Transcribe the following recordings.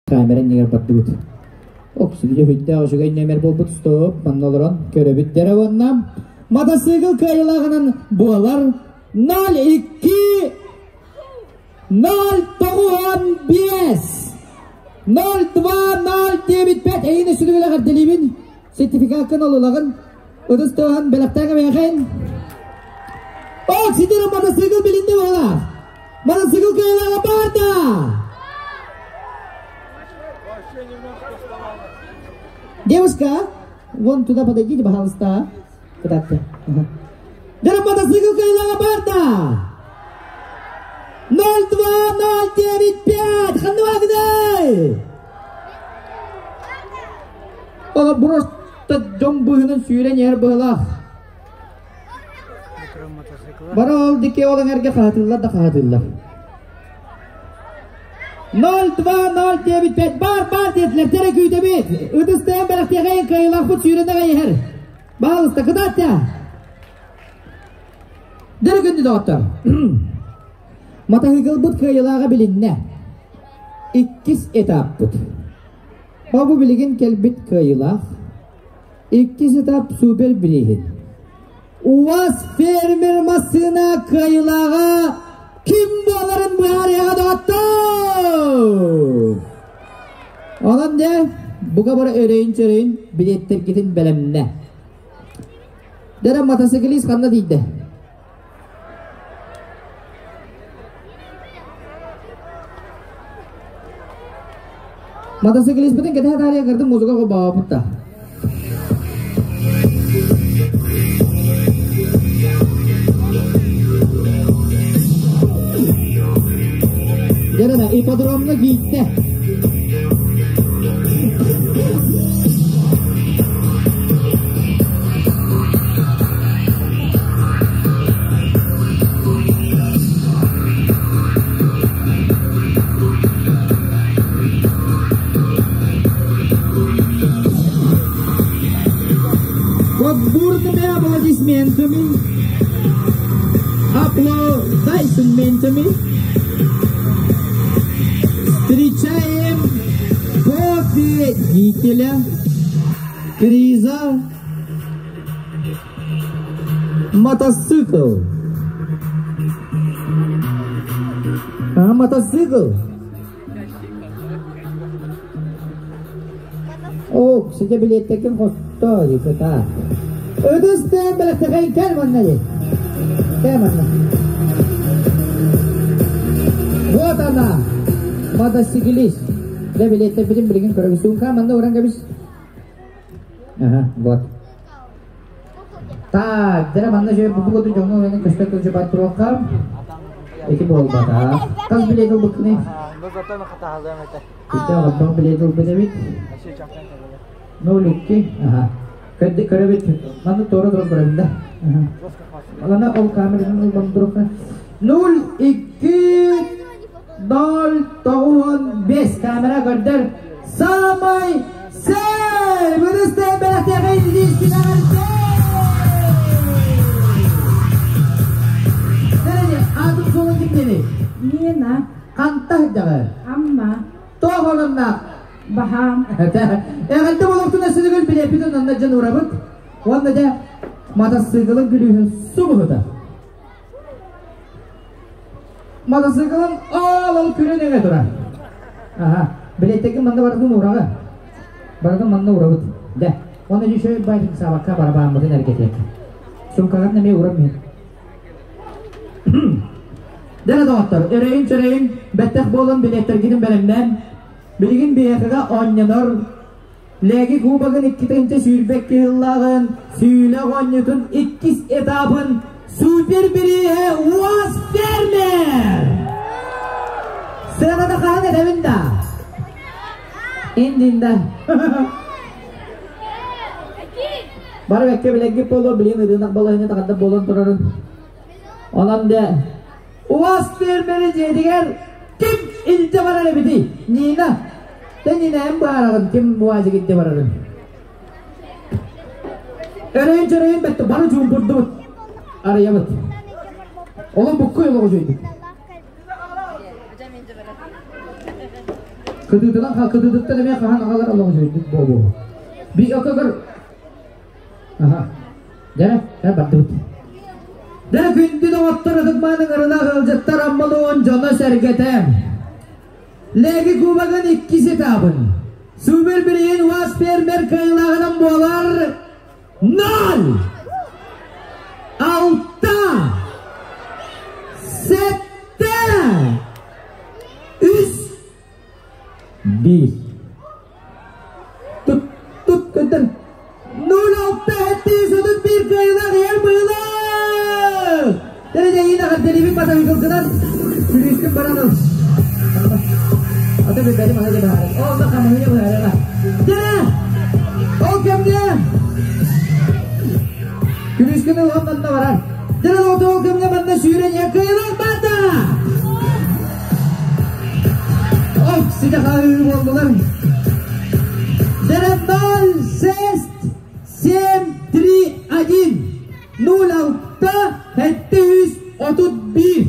Камера иннигэр бардыбыт. Оксигиде хүндээх үчүгэй нөмер буолбут стоп манна олорон көрөбүт дэрэ уонна мотоцикл кыайылааҕынан буолар 02 095 02 095 эйини сүлүгүлэ эҕэрдэлиибин сертификаккын олулагын ытыс тыаһын бэлэхтээх эмээхин Оксидер мотоцикл билинди буола мотоцикл кыайылааҕа баарда Девушка, вон туда подойдите, пожалуйста. Куда-то. Дөрө мотоцикл кыайылааҕа баарда 02095 ханныгагыдай? Ола просто дьон быһынан сүүрэн иһэр быһылаах. Бары ол дике ол эҥэргэ хаһытыллар да хаһытыллар. 0-2-0-9-5 бар бар диэтилэр тере күүтэбит. Ытыстаан бэлэхтиэхэйин кыайылаахпыт сүүрэн аҕай иһэр. Баалыста кытааттаа. Дөрө күндү доҕоттор. Матаһыгылбыт кыайылааҕа билиннэ. Иккис этаппыт. Бу билигин кэлбит кыайылаах. Иккис этап супер бирииһин. УАЗ фермер массыына кыайылааҕа ким буоларын быһаарыаҕа доҕоттор! Онон дьэ, бука бары өрөйүн-чөрөйүн билиэттэргитин бэлэмнэ. Дэрэ мотоциклист ханна тиийдэ? Мотоциклиспытын кэтэһэ таарыйа кырдым музыка холбообут да. Дьэ, ипподромҥа киирдэ. Под бурными аплодисментами, аплодисментами встречаем победителя приза мотоцикл. А, мотоцикл? О, сидя билеттекин хосто, диката. Өдүстен бэлэхтэхэй кэл манна ди. Кэл манна. Вот она, мотоциклист. Дэ билеттер билин билигин көрөбүт. Сумка манна уран кэбис. Ага, вот. Так, дэрэ манна же бу бугуту дьоҥҥо уйанын көстөр кылдьы бар туруохха. Ити буолбата. Хас билет ылбыккыный? Ити оҕотох билет ылбыт эбит. 02. Аха. Көрдө көрөбүт. Манна туора туран көрөбүн да. Ана ол камераны ылбам туруохха. 02 0 95 камера көрдөр. Самай сэй! Вырыстай бэлэхтэҕэй Аатым суолун кимнени? Нина. Ханта сылдьаҕы? Амма. Туох олоннаах? Баһаам. Эҕэлдэ болуктун өссүнүгүл билиэппитин онно дьон урабыт. Уонна дьэ матассыыкылын күлүүһүн субуһута. Матасыыкылым оол күрүн өҥө турар. Аха, билеттегин манна барытын уураҕа. Барытын манна уурабыт. Дэ. Уонна дьүшөй байтын саабакка барабааммытын эргэтиэк. Сумкаҕын эмиэ уурам мин. Дэрэ доҕоттор, өрөйүн-чөрөйүн бэттэх буолан билеттэргитин бэлэмнээн, билигин биһиэхэгэ оонньонор Лээги кубогын 222 сыллааҕын сүүлэ оонньуутун иккис этапын супер бирииһэ УАЗ фермер! Сыаната хаһан этэбин да? Индинда. Бары бэккэ билэҥҥит буолуо, билигин ырыынак балаһыанньата ханна буолан турарын. Онон да УАЗ фермери дьиэтигэр ким илдьэ барар эбитий? Нина, Тэ Нина эн быһаараҕын ким УАЗик илдьэ барарын? Өрөйүн-чөрөйүн бэтте бары чуумпурдубут. Арыйабыт. Олон буккуй олоҕу дьойдук. Кытыытынан кытыытыттан эмиэ хаһан аҕалар олоҕу дьойдук буолуо. Би окогор Аха. Дьэ, дьэ бардыбыт. Дьэ күндү доҕоттор ытыкмаан ыҥырылаах ыалдьыттар Аммалуон дьоно-сэргэтэ. Леги Кубогын иккис этабын. Супер билигин УАЗ фермер кыайыылааҕынан буолар ноль алта сэттэ үс биир Тут тут көтөр ноль алта 731 кыайыылаах эр быһыылаах! Тэрийэйин аҕардарибит батарыйгылгынан күлүүскүн баран ыл. Аты билбэтим аны да баары. Ол да хамыһыйа быһаарыга. Дьэ! Ол кэмҥэ күлүүскүн ылан манна барар. Дьэ, ол кэмҥэ манна сүүрэн иһэн кыайыылаах баата! Ох, ситэ хаһыы буоллулар. Дьэ, 0, 6, 7, 3, 1. 06 731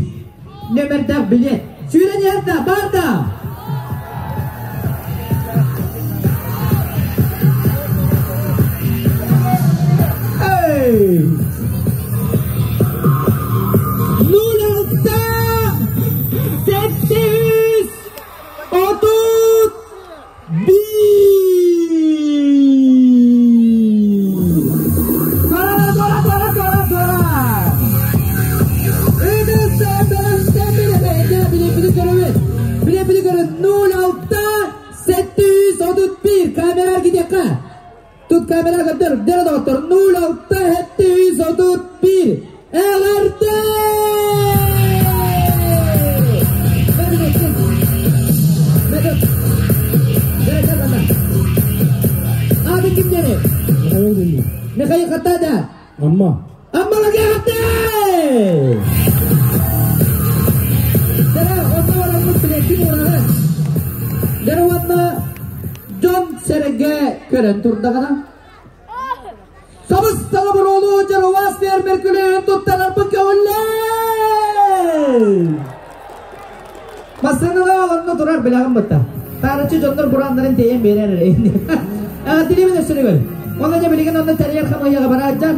нөмердээх билиэт. Сүүрэн иһэр да, бар да! Эй! 06 731! Туора, туора, туора, туора, туора! Биле көрө 06 731 камера гидекка. Тут камера көтөр, дere доктор 06 731 Эҕэрдэ! Ааты ким диэни? Михаил Хаттада. Амма. Аммалага эҕэрдэ! Дара онно бараммыт билэккин ураҕа. Дара уонна дьон сэргэ көрөн турдаҕына Сабыс-саҥа буруолуу дьаруаас фермер күлүүһүн туттарарбыт көҥүллээ! Массыыналаах олорно турар билэҕин бытта. Таарыччы дьоннор бурааннарын тиэйэн биэрэр эрэ. Тилибин өссүнүгэр. Онно дьэ билигин онно тэрийэр хамыйаҕа барааччар.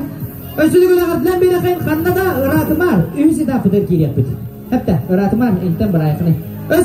Өссүнүгэр аҕардынан биэрэхин ханна да ыраатымаар. Үһүс этаппытыгар киириэхпит. Эптэ, ыраатымаар, интэн бараайхыны.